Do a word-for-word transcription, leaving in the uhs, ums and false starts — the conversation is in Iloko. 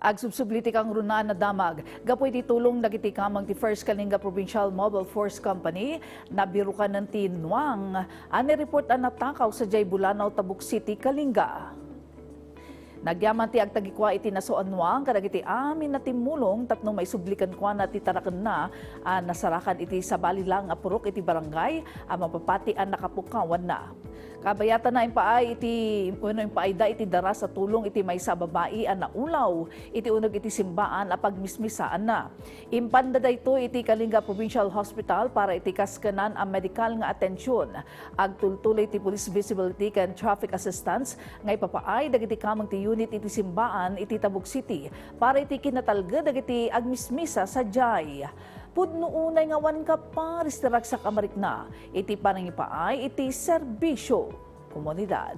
Agsubsubli ti kangrunaan a damag. Gapu iti tulong dagiti kameng ti First Kalinga Provincial Mobile Force Company, nabirukanen ti nuang a nireport a natakaw sadiay Bulanao, Tabuk City, Kalinga. Nagyaman ti agtagikua iti naso a nuang kadagiti amin a timmulong tapno maisubli kenkuana ti tarakenna a nasarakan iti sabali la nga purok iti barangay a mapapati a nakapukawanna. Kabayatanna impaay iti, wenno impaayda iti daras a tulong iti maysa a babai a naulaw iti uneg iti simbaan a pagmismisaanna. Impanda daytoy iti Kalinga Provincial Hospital para iti kaskenan a medikal nga atension. Agtultuloy ti Police Visibility ken Traffic Assistance nga ipapaay dagiti kameng ti unit iti simbaan iti Tabuk City para iti kinatalged dagiti agmismisa sadiay. Pudno unay nga awan kaparis ti ragsak a marikna iti panangipaay iti serbisio komunidad.